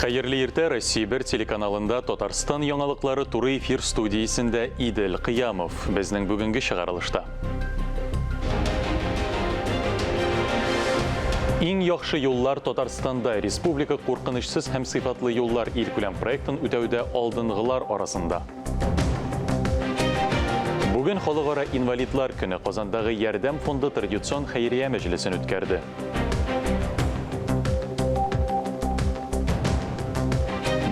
Хәерле иртә, Россия 1 телеканалында Татарстан яңалыклары туры эфир студиясендә Идел Кыямов. Безнең бүгенге чыгарылышта. Иң яхшы юллар Татарстанда республика куркынычсыз һәм сыйфатлы юллар илкүләм проектын үтәүдә алдынгылар арасында. Бүген Халыкара инвалидлар көне. Казандагы Ярдәм фонды традицион хәйрия мәҗлесен үткәрде.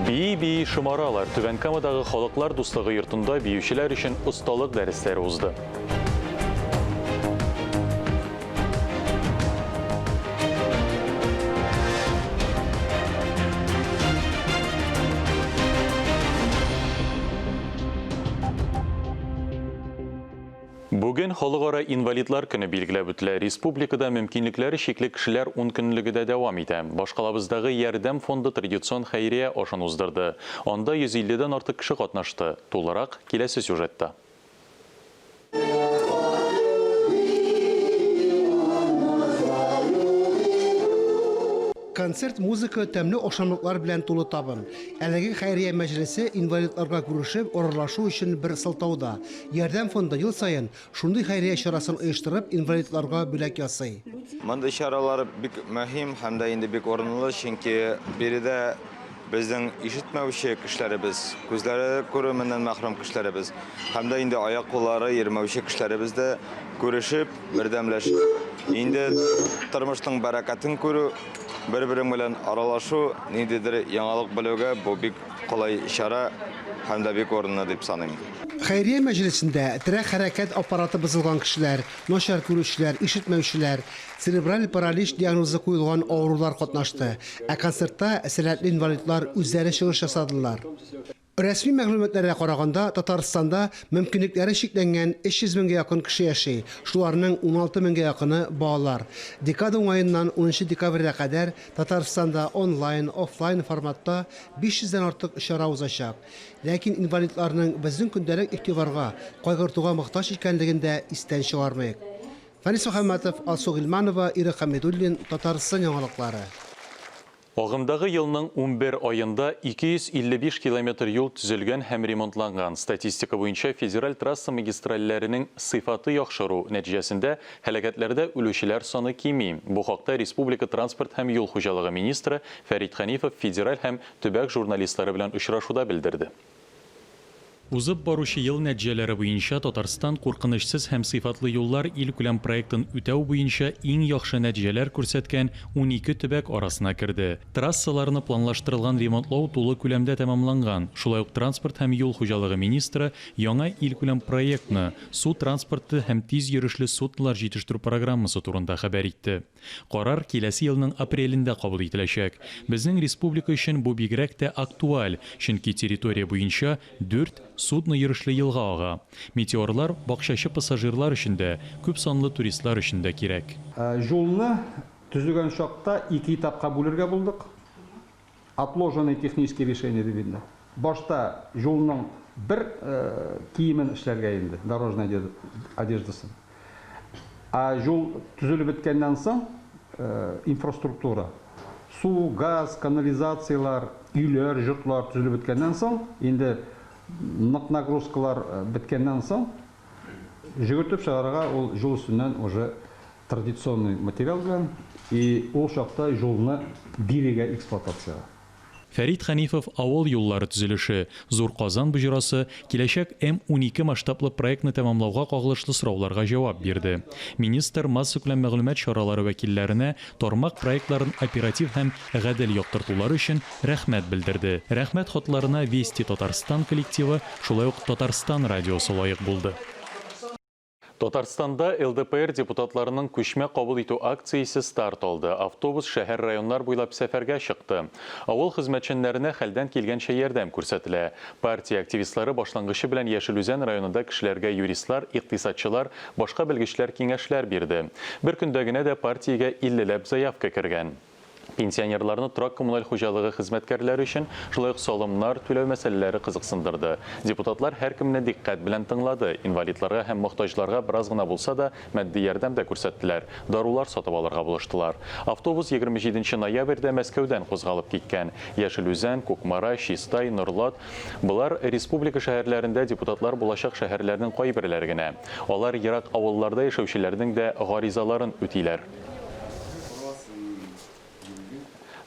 Бии-бии шомаралар. Түбән Камадагы Халыклар дуслыгы йортында биючеләр өчен осталык дәресләре узды. Бүген Халыкара инвалидлар көне билгеләп үтелә. Республикада мөмкинлекләре чикле кешеләр ункөнлеге дә дәвам итә. Башкалабыздагы Ярдәм фонды традицион хәйрия ашын уздырды. Анда 150 дән артык кеше катнашты. Тулырак, киләсе сюжетта. Концерт, музыка, тәмле ашамлыклар белән тулы табын. Әлеге хәйрия мәҗлесе инвалидларга күрешеп, аралашу өчен бер сылтау да. Ярдәм фонды ел саен шундый хәйрия чарасын оештырып, инвалидларга бүләк ясый. Мондый чаралар бик мөһим һәм дә инде бик урынлы, чөнки биредә Безнең ишетмәүче кешеләребез, күзләре күременнән мәхрүм кешеләребез һәм дә инде аяк-куллары йөрмәүче кешеләребез дә күрешеп, бердәмләшеп, инде тормышның бәрәкәтен күрү, бер-берең белән аралашу, ниндидер яңалык белүгә бу бик кулай чара һәм дә бик урынлы дип саныйм. Хәйрия мәҗлесендә терәк-хәрәкәт аппараты бозылган кешеләр, начар күрүчеләр, ишетмәүчеләр, Церебраль паралич диагнозы куелган авырулар катнашты, ә концертта сәләтле инвалидлар үзләре чыгыш ясадылар. Рәсми мәгълүматларга караганда, Татарстанда мөмкинлекләре чикләнгән 300 меңгә якын кеше яши, шуларның 16 меңгә якыны, балалар. Декада уңаеннан унынчы декабрьгә кадәр Татарстанда онлайн, офлайн форматта 500 дән артык чара узачак. Ләкин инвалидларның безнең көндәлек игътибарга, кайгыртуга мохтаҗ икәнлеген дә истән чыгармыйк. Фәнис Мөхәммәтов, Алсу Гыйльманова, Ирек Хәмидуллин, Татарстан яңалыклары. Агымдагы елның 11 аенда 255 километр юл төзелгән һәм ремонтланган. Статистика буенча, федераль трасса магистральләренең сыйфаты яхшыру нәтиҗәсендә һәлакәтләрдә үлүчеләр саны кими. Бу хакта республика транспорт һәм юл хуҗалыгы министры Фәрит Хәнифов федераль һәм төбәк журналистлары белән очрашуда белдерде. Узып баручы ел нәтиҗәләре буенча Татарстан Куркынычсыз һәм сыйфатлы юллар илкүләм проектын үтәү буенча иң яхшы нәтиҗәләр күрсәткән 12 төбәк арасына керде. Трассаларны планлаштырылган ремонтлау тулы күләмдә тәмамланган. Шулай ук транспорт һәм юл хуҗалыгы министры яңа илкүләм проектны, су транспорты һәм тиз йөрешле суднолар җитештерү программасы турында хәбәр итте. Карар киләсе елның апрелендә кабул ителәчәк. Безнең республика өчен бу бигрәк тә актуаль, чөнки территория буенча дүрт судно йөрешле елга ага. Метеорлар бакчачы пассажирлар өчен дә, күп санлы туристлар өчен дә кирәк. Юлны төзегән чакта ике этапка бүлергә булдык. Отложенные технические решения дип инде. Башта юлның бер киемен эшләргә инде, дорожная одеждасын. Ә юл төзелеп беткәннән соң, инфраструктура, су, газ, канализацияләр, өйләр, йортлар төзелеп беткәннән соң, инде нык нагрузкалар беткәннән соң, җөгертеп чыгарырга ул юл өстеннән уже традиционный материал белән и ул чакта юлны бирергә эксплуатациягә. Фәрит Хәнифов авыл юллары төзелеше, Зур Казан боҗрасы, киләчәк М-12 масштаблы проектны тәмамлауга кагылышлы сорауларга җавап бирде. Министр массакүләм мәгълүмат чаралары вәкилләренә тармак проектларын оператив һәм гадел яктыртулары өчен рәхмәт белдерде. Рәхмәт хатларына Вести Татарстан коллективы, шулай ук Татарстан радиосы лаек булды. Татарстанда ЛДПР депутатларының күчмә кабул итү акциясе старт алды. Автобус шәһәр-районнар буйлап сәфәргә чыкты. Авыл хезмәтчәннәренә хәлдән килгәнчә ярдәм күрсәтелә. Партия активистлары башлангычы белән Яшел Үзән районында кешеләргә юристлар, икътисадчылар, башка белгечләр киңәшләр бирде. Бер көндә генә дә партиягә иллеләп заявка кергән. Пенсионерларны торак-коммуналь хуҗалыгы хезмәткәрләре өчен шулай ук салымнар түләү мәсьәләләре кызыксындырды. Депутатлар һәркемне дикъкать белән тыңлады, инвалидларга һәм мохтаҗларга бераз гына булса да матди ярдәм дә күрсәттеләр, дарулар сатып алырга булыштылар. Автобус 27 нче ноябрьдә Мәскәүдән кузгалып киткән. Яшел Үзән, Кукмара, Чистай, Норлат, болар республика шәһәрләрендә депутатлар булачак шәһәрләрнең кайберләре генә. Алар ерак авылларда яшәүчеләрнең дә гаризаларын үтиләр.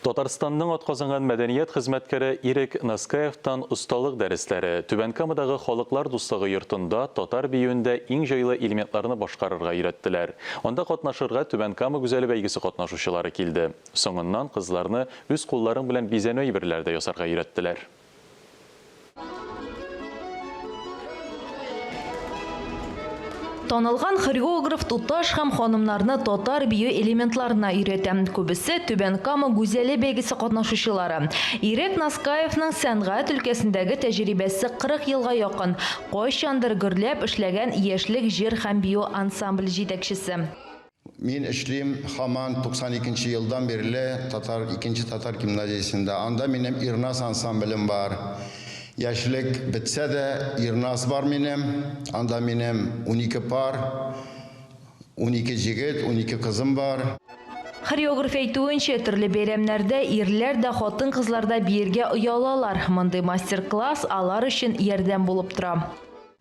Татарстанның атказанган мәдәният хезмәткәре Ирек Наскаевтан осталык дәресләре, Түбән Камадагы Халыклар дуслыгы йортында татар биюендә иң җайлы элементларны башкарырга өйрәттеләр. Анда катнашырга Түбән Кама гүзәле бәйгесе катнашучылары килде. Соңыннан кызларны үз кулларың белән бизәнү әйберләре дә ясарга өйрәттеләр. Танылган хореограф туташ һәм ханымнарны татар бию элементларына өйрәтә. Күбесе Түбән Кама гүзәле бәйгесе катнашучылары. Ирек Наскаевның сәнгать өлкәсендәге тәҗрибәсе 40 елга якын. Кайчандыр гөрләп эшләгән Яшьлек җыр һәм бию ансамбле җитәкчесе. Мин эшлим һаман 92 нче елдан бирле татар икенче татар гимназиясендә. Анда минем Ирнас ансамблем бар. Яшьлек бетсә дә, Ирнас бар минем. Анда минем 12 пар, 12 җегет, 12 кызым бар. Хореограф әйтүенчә, төрле бәйрәмнәрдә ирләр дә, хатын-кызлар да биергә оялалар. Мондый мастер-класс алар өчен ярдәм булып тора.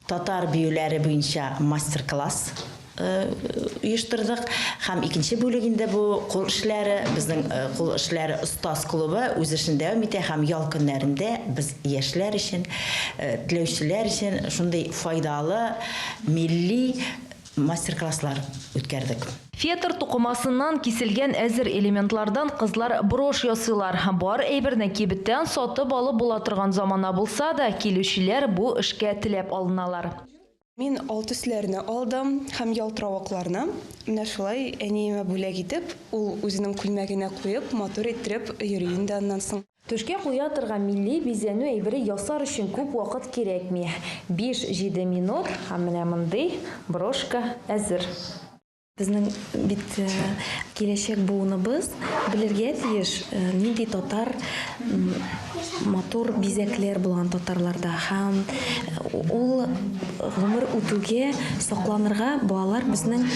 Татар биюләре буенча мастер-класс оештырдык. Һәм икенче бүлек инде бу кул эшләре. Безнең кул эшләре остаз клубы үз эшен дәвам итә һәм ял көннәрендә без яшьләр өчен, теләүчеләр өчен шундый файдалы милли мастер-класслар үткәрдек. Фетр тукымасыннан киселгән әзер элементлардан кызлар брошь ясыйлар. Бар әйберне кибеттән сатып алып була торган замана булса да, килүчеләр бу эшкә теләп алыналар. Мин ал төсләрне алдым һәм ялтыравыкларны. Менә шулай әниемә бүләк итеп, ул үзенең күлмәгенә куеп, матур иттереп йөри инде аннан соң. Түшкә куя торган милли бизәнү әйбере ясар өчен күп вакыт кирәкми. Биш-җиде минут һәм менә мондый брошка әзер. Безнең бит киләчәк буыныбыз белергә тиеш, нинди татар матур бизәкләр булган татарларда һәм ул гомер үтүгә сакланырга балалар безнең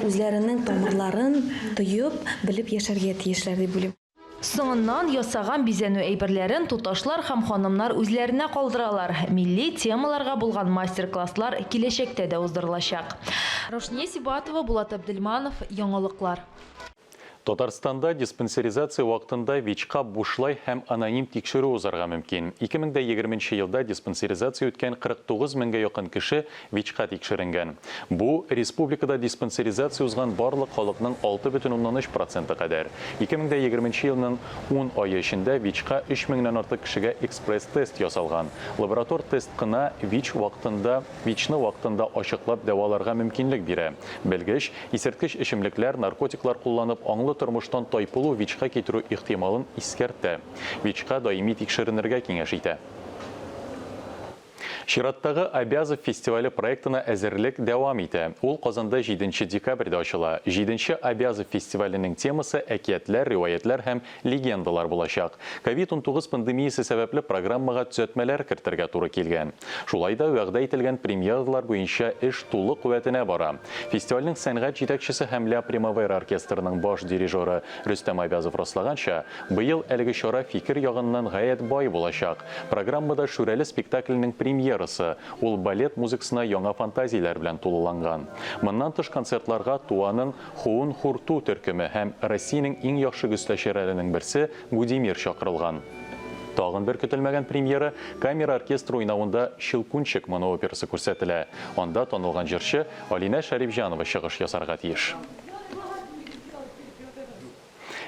үзләренең тамырларын тоеп, белеп яшәргә тиешләр дип уйлыйм. Соңыннан ясаган бизәнү әйберләрен туташлар һәм ханымнар үзләренә калдыралар. Милли темаларга булган мастер-класслар киләчәктә дә уздырылачак. Рушния Сибатова, Булат Әбделманов, Яңалыклар. Татарстанда диспансеризация вакытында ВИЧка бушлай һәм аноним тикшерү узарга мөмкин. 2020 нче елда диспансеризация үткән 49 меңгә якын кеше ВИЧка тикшеренгән. Бу, республикада диспансеризация узган барлык халыкның 6,3 проценты кадәр. 2020 нче елның ун ае эчендә ВИЧка өч меңнән артык кешегә экспресс-тест ясалган. Лаборатор тест кына ВИЧ вакытында ВИЧны вакытында ачыклап дәваларга мөмкинлек бирә. Белгеч, исерткеч эчемлекләр, наркотиклар кулланып аңлы тормыштан тайпылу ВИЧка китерү ихтималын искәртә. ВИЧка даими тикшеренергә киңәш итә. Чираттагы Абязов фестивале проектына әзерлек дәвам итә. Ул Казанда җиденче декабрьдә ачыла. Җиденче Абязов фестиваленең темасы әкиятләр, риваятьләр һәм легендалар булачак. Ковид-19 пандемиясе сәбәпле программага төзәтмәләр кертергә туры килгән. Шулай да вәгъдә ителгән премьералар буенча эш тулы куәтенә бара. Фестивальнең сәнгать җитәкчесе һәм Ля Примавера оркестрының баш дирижеры Рөстәм Абязов раслаганча, быел әлеге чара фикер ягыннан гаять бай булачак. Программада Шүрәле спектакленең премьерасы, ул балет музыкасына яңа фантазияләр белән тулыланган. Моннан тыш концертларга Туаның Хуун Хурту төркеме һәм Россиянең иң яхшы гөсләчеләренең берсе Гудимир чакырылган. Тагын бер көтелмәгән премьера, камера оркестры уйнавында Щелкунчик монооперасы күрсәтелә. Анда танылган җырчы Алинә Шәрипҗанова чыгыш ясарга тиеш.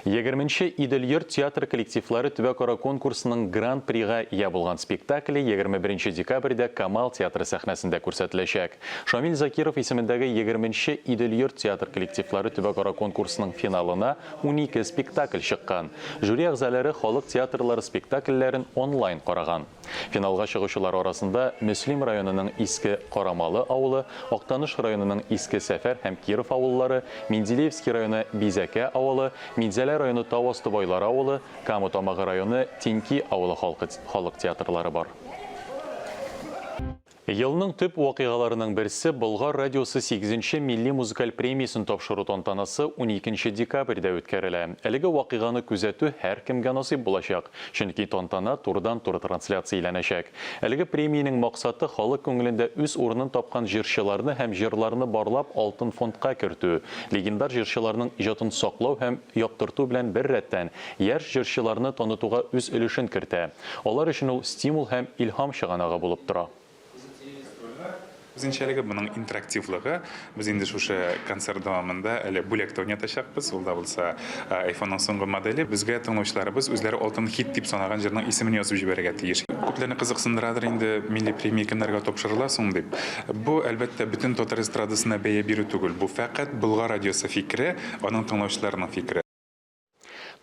Егерменче Идел-йорт театр коллективлары төбәкара конкурсының Гран-прига ия булган спектакле 21 декабрьдә Камал театры сәхнәсендә күрсәтеләчәк. Шамил Закиров исемендәге Егерменче Идел-йорт театр коллективлары төбәкара конкурсының финалына 12 спектакль чыккан. Жюри әгъзалары халык театрлары спектакльләрен онлайн караган. Финалга чыгучылар арасында Мөслим районының Иске Карамалы авылы, Актаныш районының Иске Сәфәр һәм Киров авыллары, Менделеевский районы Бизәкә авылы, Минзәлә районы Тау асты байлары авылы, Кама Тамагы районы Тинки авылы халкы халык театрлары бар. Елның төп вакыйгаларының берсе, Болгар радиосы сигезенче милли музыкаль премиясен тапшыру тантанасы уникенче декабрьдә үткәрелә. Әлеге вакыйганы күзәтү һәркемгә насыйп булачак, чөнки тантана турыдан-туры трансляцияләнәчәк. Әлеге премиянең максаты, халык күңелендә үз урынын тапкан җырчыларны һәм җырларны барлап алтын фондка кертү, легендар җырчыларның иҗатын саклау һәм яктырту белән беррәттән, яшь җырчыларны танытуга үз өлешен кертә. Алар өчен ул стимул һәм илһам чыганагы булып тора. Үзенчәлеге, моның интерактивлыгы. Без инде шушы концерт дәвамында әле бүләк тә уйнатачакбыз. Ул да булса айфонның соңгы моделе. Безгә тыңлаучыларыбыз үзләре алтын хит дип санаган җырның исемен язып җибәрергә тиеш. Күпләрне кызыксындырадыр инде, милли премия кемнәргә тапшырыла соң дип. Бу, әлбәттә, бөтен татар эстрадасына бәя бирү түгел. Бу фәкать Болгар радиосы фикере, аның тыңлаучыларының фикере.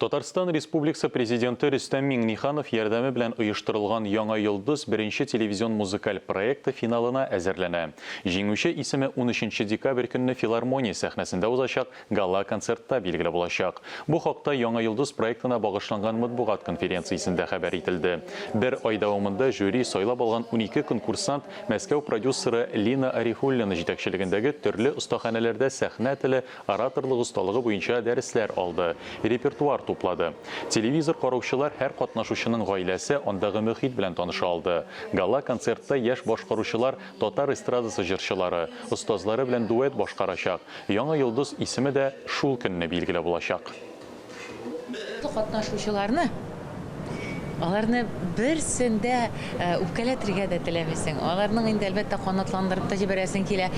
Татарстан Республикасы Президенты Рөстәм Миңнеханов ярдәме белән оештырылган Яңа йолдыз беренче телевизион музыкаль проекты финалына әзерләнә. Җиңүче исеме унөченче декабрь көнне филармония сәхнәсендә узачак гала-концертта билгеле булачак. Бу хакта Яңа йолдыз проектына багышланган матбугат конференциясендә хәбәр ителде. Бер ай дәвамында жюри сайлап алган 12 конкурсант Мәскәү продюсеры Лина Арифуллина җитәкчелегендәге төрле остаханәләрдә сәхнә теле, Ораторлык осталыгы буенча дәресләр алды, репертуар туплады. Телевизор караучылар һәр катнашучының гаиләсе, андагы мөхит белән таныша алды. Гала-концертта яшь башкаручылар татар эстрадасы җырчылары, остазлары белән дуэт башкарачак. Яңа йолдыз исеме дә шул көнне билгеле булачак. Катнашучыларны, аларны берсен дә үпкәләтергә дә теләмисең. Аларның инде, әлбәттә, канатландырып та җибәрәсең килә.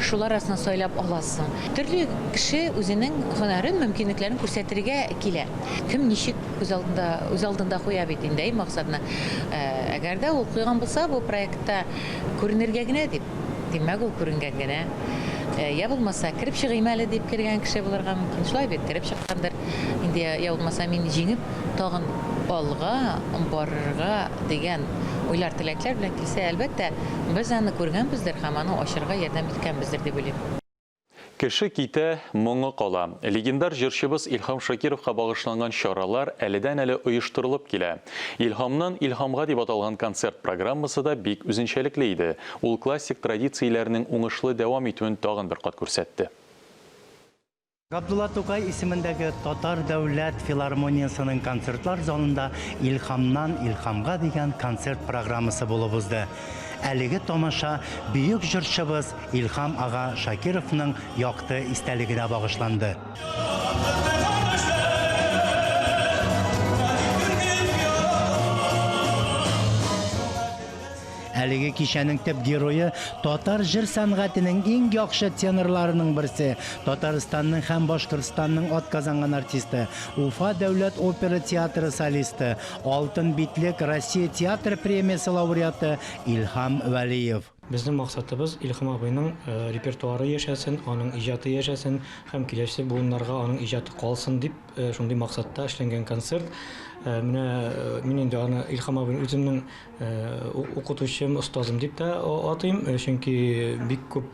Шулар арасыннан сайлап аласың. Төрле кеше үзенең һөнәрен, мөмкинлекләрен күрсәтергә килә. Кем ничек күз алдында, үз алдында куя бит инде, әй, максатны. Әгәр дә ул куйган булса бу проектта күренергә генә дип, Димәк, ул күренгән генә. Я булмаса, кереп чыгыйм әле дип кергән кеше булырга мөмкин. Шулай бит, кереп чыккандыр. Инде я булмаса, мин җиңеп, тагын алга барырга дигән уйлар, теләкләр белән килсә, әлбәттә, без аны күргәнбездер һәм аны ачырга ярдәм иткәнбездер дип уйлыйм. Кеше китә, моңы кала. Легендар җырчыбыз Илһам Шакировка багышланган чаралар әледән-әле оештырылып килә. Илһамнан илһамга дип аталган концерт программасы да бик үзенчәлекле иде. Ул классик традицияләрнең уңышлы дәвам итүен тагын бер кат күрсәтте. Габдулла Тукай исемендәге Татар дәүләт филармониясенең концертлар залында Илһамнан илһамга дигән концерт программасы булып узды. Әлеге тамаша бөек җырчыбыз Илһам ага Шакировның якты истәлегенә багышланды. Әлеге кичәнең төп герое татар җыр сәнгатенең иң яхшы тенорларының берсе, Татарстанның һәм Башкортстанның атказанган артисты, Уфа дәүләт опера театры солисты, Алтын битлек Россия театр премиясе лауреаты Илһам Вәлиев. Безнең максатыбыз, Илһам абыйның репертуары яшәсен, аның иҗаты яшәсен һәм киләсе буыннарга аның иҗаты калсын дип, шундый максатта эшләнгән концерт. Менә мин инде аны Илһам абыйны үземнең укытучым, остазым дип тә атыйм, чөнки бик күп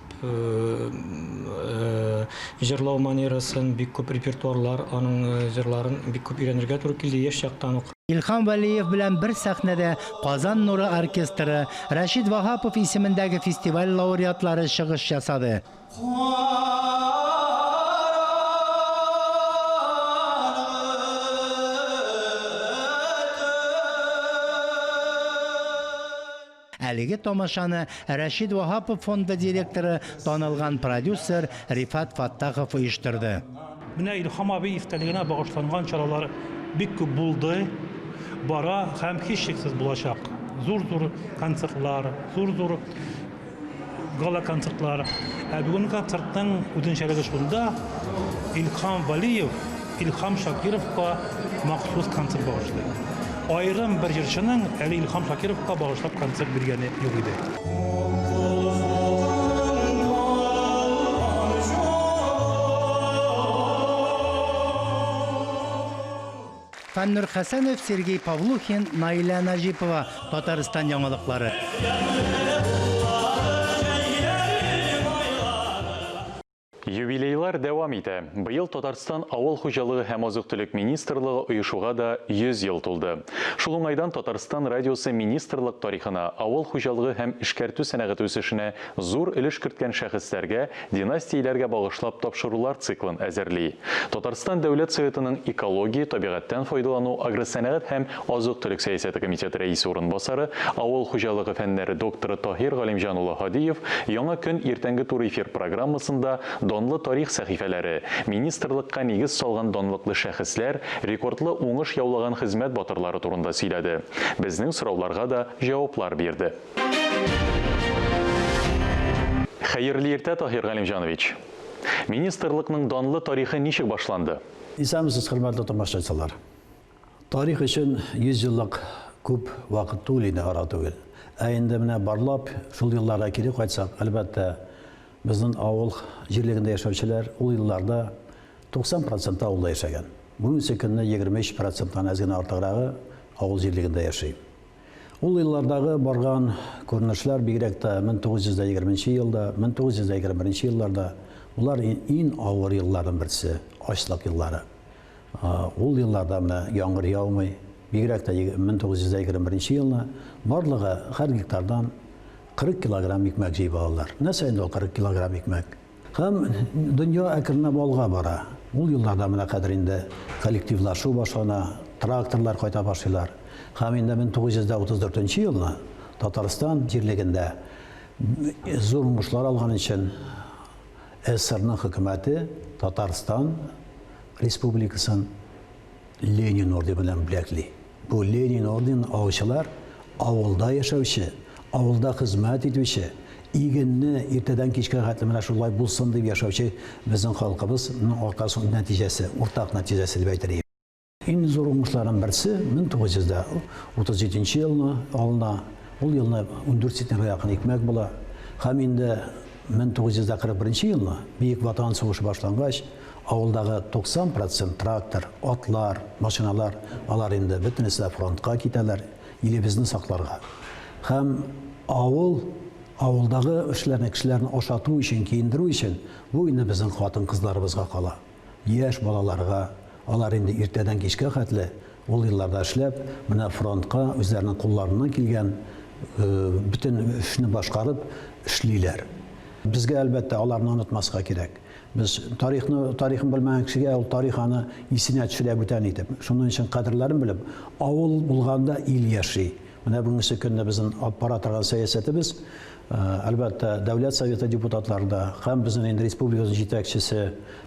җырлау манерасын, бик күп репертуарлар, аның җырларын бик күп өйрәнергә туры килде яшь чактан ук. Илһам Вәлиев белән бер сәхнәдә Казан нуры оркестры, Рәшит Ваһапов исемендәге фестиваль лауреатлары чыгыш ясады. Әлеге тамашаны Рәшит Ваһапов фонды директоры, танылган продюсер Рифат Фаттахов оештырды. Менә Илһам абый истәлегенә багышланган чаралар бик күп булды, бара һәм һичшиксез булачак. Зур-зур концертлар, зур-зур гала-концертлар. Ә бүгенге концертның үзенчәлеге шунда, Илһам Вәлиев Илһам Шакировка махсус концерт багышлый. Аерым бер җырчының әле Илһам Шакировка багышлап концерт биргәне юк иде. Фәннур Хәсәнов, Сергей Павлухин, Наилә Наҗипова, Татарстан яңалыклары. Юбилейлар дәвам итә. Быел Татарстан Авыл хуҗалыгы һәм азык-төлек министрлыгы оешуга да 100 ел тулды. Шул уңайдан Татарстан радиосы министрлык тарихына, авыл хуҗалыгы һәм эшкәртү сәнәгате үсешенә зур өлеш керткән шәхесләргә, династияләргә багышлап тапшырулар циклын әзерли. Татарстан Дәүләт Советының экология, табигатьтән файдалану, агросәнәгать һәм азык-төлек сәясәте комитеты рәисе урынбасары, авыл хуҗалыгы фәннәре докторы Таһир Галимҗан улы Һадиев Яңа көн иртәнге туры эфир программасында данлы тарих сәхифәләре, министрлыкка нигез салган данлыклы шәхесләр, рекордлы уңыш яулаган хезмәт батырлары турында сөйләде. Безнең сорауларга да җаваплар бирде. Хәерле иртә, Таһир Галимҗанович! Министрлыкның данлы тарихы ничек башланды? Исәнмесез, хөрмәтле тамашачылар! Тарих өчен 100 еллык күп вакыт түгел инде, ара түгел. Ә инде менә барлап, шул елларга кире кайтсак, әлбәттә, безнең авыл җирлегендә яшәүчеләр ул елларда 90 проценты авылда яшәгән. Бүгенге көнне 23 проценттан әз генә артыграгы авыл җирлегендә яши. Ул еллардагы барган күренешләр, бигрәк тә 1920 нче елда, 1921 нче елларда, болар иң авыр елларның берсе, ачлык еллары. Ул елларда менә яңгыр яумый, бигрәк тә 1921 нче елны барлыгы һәр гектардан 40 килограмм икмәк җыеп алалар. Нәрсә инде ул 40 килограмм икмәк? Һәм дөнья әкренләп алга бара. Ул елларда менә хәзер инде коллективлашу башлана, тракторлар кайта башлыйлар. Һәм инде 1934 нче елны Татарстан җирлегендә зур уңышлар алган өчен СССРның хөкүмәте Татарстан Республикасын Ленин ордены белән бүләкли. Бу Ленин орденын алучылар авылда яшәүче, авылда хезмәт итүче, игенне иртәдән кичкә хәтле менә шулай булсын дип яшәүче безнең халкыбызның аркасы нәтиҗәсе, уртак нәтиҗәсе дип әйтер идем. Иң зур уңышларның берсе 1937 нче елны алына. Ул елны 14 центнерга якын икмәк була. Һәм инде 1941 елны Бөек Ватан сугышы башлангач, Авылдагы 90 процент трактор, атлар, машиналар, алар инде бөтенесе дә фронтка китәләр, илебезне сакларга. Һәм авыл, авылдагы эшләрне, кешеләрне ашату өчен, киендерү өчен, бу инде безнең хатын-кызларыбызга кала. Яшь балаларга, алар инде иртәдән кичкә хәтле ул елларда эшләп, менә фронтка үзләренең кулларыннан килгән бөтен эшне башкарып эшлиләр. Безгә, әлбәттә, аларны онытмаска кирәк. Без тарихны, тарихын белмәгән кешегә ул тарих аны исенә төшерә бүтән итеп. Шуның өчен кадерләрен белеп, авыл булганда ил яши. Менә бүгенге көнне безнең алып бара торган сәясәтебез, әлбәттә, Дәүләт Советы депутатлары да һәм безнең инде республикабызның җитәкчесе,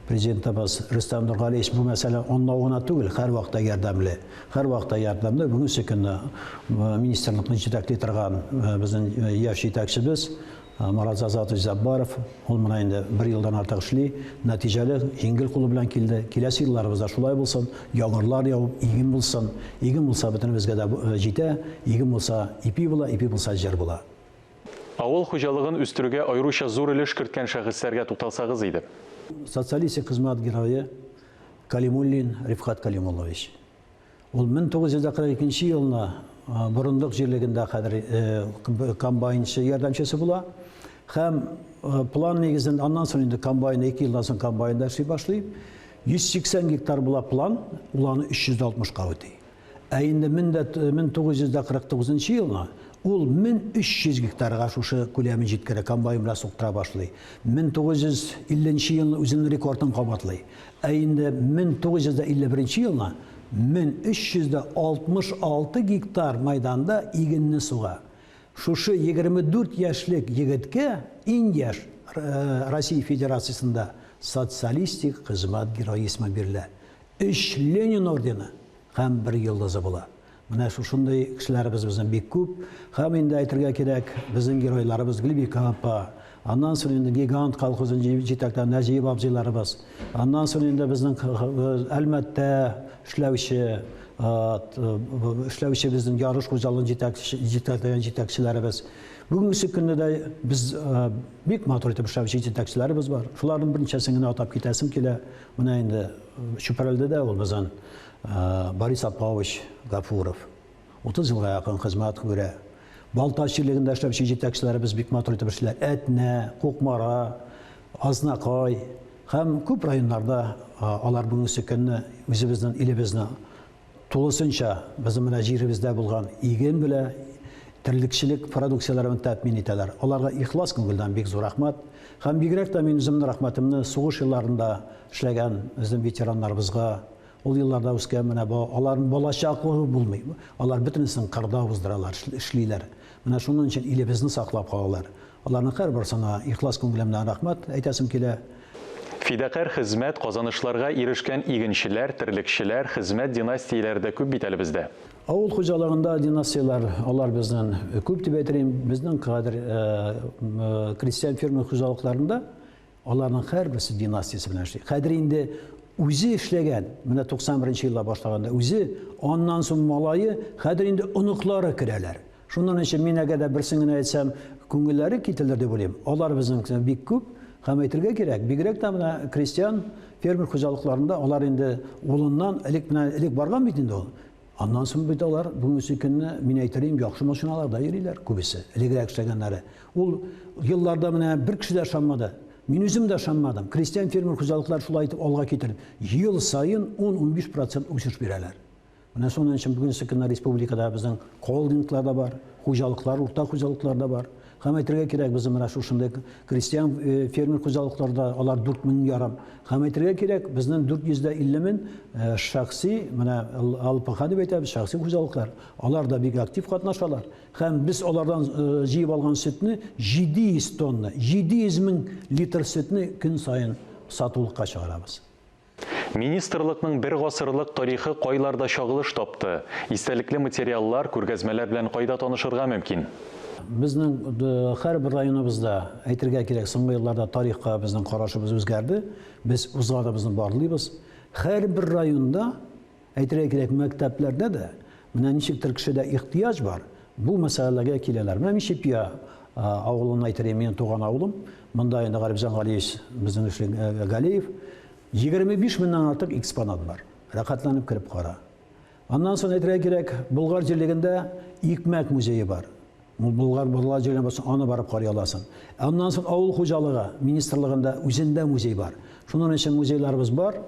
Президентыбыз Рөстәм Нургалиевич бу мәсьәлә онлау гына түгел, һәрвакытта ярдәмле. Һәрвакытта ярдәмле. Бүгенге көнне министрлыкны җитәкли торган безнең яшь җитәкчебез Марат Зазатович Заббаров, ул менә инде бер елдан артык эшли, нәтиҗәле, җиңел кулы белән килде. Киләсе елларыбыз да шулай булсын, яңгырлар явып, иген булсын. Иген булса, бөтенебезгә дә җитә, иген булса, ипи була, ипи булса, җыр була. Авыл хуҗалыгын үстерүгә аеруча зур өлеш керткән шәхесләргә тукталсагыз иде. Социалистик Хезмәт Герое Калимуллин Рифкать Калимуллович. Ул 1942 нче елны Борындык җирлегендә хәзер комбайнчы ярдәмчесе була. Һәм план нигезендә аннан соң инде комбайн 2 елдан соң комбайнда эшли башлый. 180 гектар була план, ул аны 360-ка үти. Ә инде 1949 нчы елны ул 1300 гектарга шушы күләмен җиткерә, комбайн белән суктыра башлый. 1950 нче елны үзенең рекордын кабатлый. Ә инде 1951 елны 1366 гектар майданда игенне суга. Шушы 24 яшьлек егеткә иң яшь Россия Федерациясендә Социалистик Хезмәт Герое исеме бирелә. Өч Ленин ордены һәм бер йолдызы була. Менә шушындый кешеләребез безнең бик күп. Һәм инде әйтергә кирәк, безнең геройларыбыз Гөлбикә апа, аннан соң инде Гигант колхозын җитәкләгән Нәҗип абзыйларыбыз, аннан соң инде безнең Әлмәттә эшләүче, эшләүче безнең Ярыш хуҗалыгын җитәкләгән җитәкчеләребез. Бүгенгесе көнне дә без бик матур итеп эшләүче җитәкчеләребез бар. Шуларның берничәсен генә атап китәсем килә. Менә инде Чүпрәледә ул безнең Борис Аппович Гафуров. 30 елга якын хезмәт күрә. Балтач җирлегендә эшләүче җитәкчеләребез бик матур итеп эшлиләр. Әтнә, Кукмара, Азнакай һәм күп районнарда алар бүгенге көнне үзебезнең илебезне тулысынча безнең менә җиребездә булган иген белә, терлекчелек продукцияләре белән тәэмин итәләр. Аларга ихлас күңелдән бик зур рәхмәт. Һәм бигрәк тә мин үземнең рәхмәтемне сугыш елларында эшләгән безнең ветераннарыбызга, Ул елларда үскән менә бу аларның балачаклыгы булмый. Алар бөтенесен кырда уздыралар, эшлиләр. Менә шуның өчен илебезне саклап калалар. Аларның һәрберсенә ихлас күңелемнән рәхмәт әйтәсем килә. Фидакарь хезмәт, казанышларга ирешкән игенчеләр, терлекчеләр, хезмәт династияләре дә күп бит әле бездә. Авыл хуҗалыгында династияләр, алар безнең күп дип әйтер идем. Безнең хәзер крестьян-фермер хуҗалыкларында Аларның һәрберсе династиясе белән эшли. Хәзер инде үзе эшләгән, менә 91 нче елда башлаганда үзе, аннан соң малае, хәзер инде оныклары керәләр. Шуннан өчен мин әгәр дә берсен генә әйтсәм, күңелләре кителер дип уйлыйм. Алар безнең бик күп һәм әйтергә кирәк, бигрәк тә менә крестьян, фермер хуҗалыкларында алар инде улыннан элек менә элек барган бит инде ул. Аннан соң бит алар бүгенге көнне, мин әйтер идем, яхшы машиналарда йөриләр күбесе, элегрәк эшләгәннәре. Ул елларда менә бер кеше дә ышанмады. Мин үзем дә ышанмадым. Крестьян-фермер хуҗалыклар шулай итеп алга китереп, ел саен 10-15 процент үсеш бирәләр. Менә шуның өчен бүгенге көнне республикада безнең холдинглар да бар, хуҗалыклар, уртак хуҗалыклар да бар. Һәм әйтергә кирәк, безнең менә шушындый крестьян э, фермер хуҗалыкларда алар 4 мең ярым. Һәм әйтергә кирәк, безнең 450 мең э, шәхси, менә ЛПХ дип әйтәбез, шәхси хуҗалыклар, алар да бик актив катнашалар. Һәм без алардан э, җыеп алган сөтне 700 тонна, 700 мең литр сөтне көн саен сатулыкка чыгарабыз. Министрлыкның бер гасырлык тарихы кайларда чагылыш тапты? Истәлекле материаллар, күргәзмәләр белән кайда танышырга мөмкин? Безнең һәрбер районыбызда, әйтергә кирәк, соңгы елларда тарихка безнең карашыбыз үзгәрде. Без узганыбызны барлыйбыз. Һәрбер районда, әйтергә кирәк, мәктәпләрдә дә менә ничектер кешедә ихтыяҗ бар, бу мәсьәләләргә киләләр. Менә мин Чепья авылын әйтер идем, минем туган авылым. Монда инде Гарифҗан Галиевич безнең эшли Галиев. 25 меңнән артык экспонат бар. Рәхәтләнеп кереп кара. Аннан соң әйтергә кирәк, Болгар җирлегендә икмәк музее бар. Болгар Болгар җиренә барсаң, аны барып карый аласың. Аннан соң авыл хуҗалыгы министрлыгында үзендә музей бар. Шуның өчен музейларыбыз бар.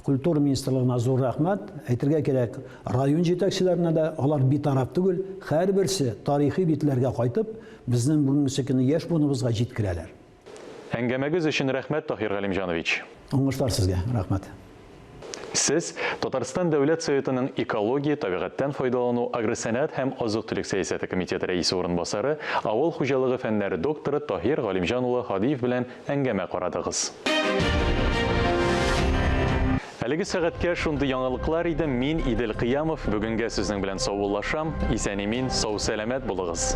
Культура министрлыгына зур рәхмәт. Әйтергә кирәк, район җитәкчеләренә дә алар битараф түгел, һәрберсе тарихи битләргә кайтып, безнең бүгенге көнне яшь буыныбызга җиткерәләр. Әңгәмәгез өчен рәхмәт, Таһир Галимҗанович. Уңышлар сезгә, рәхмәт. Сез Татарстан Дәүләт Советының экология, табигатьтән файдалану, агросәнәгать һәм азык-төлек сәясәте комитеты рәисе урынбасары, авыл хуҗалыгы фәннәре докторы Таһир Галимҗан улы Һадиев белән әңгәмә карадыгыз. Әлеге сәгатькә шундый яңалыклар иде. Мин, Идел Кыямов, бүгенгә сезнең белән саубуллашам. Исән-имин, сау-сәламәт булыгыз.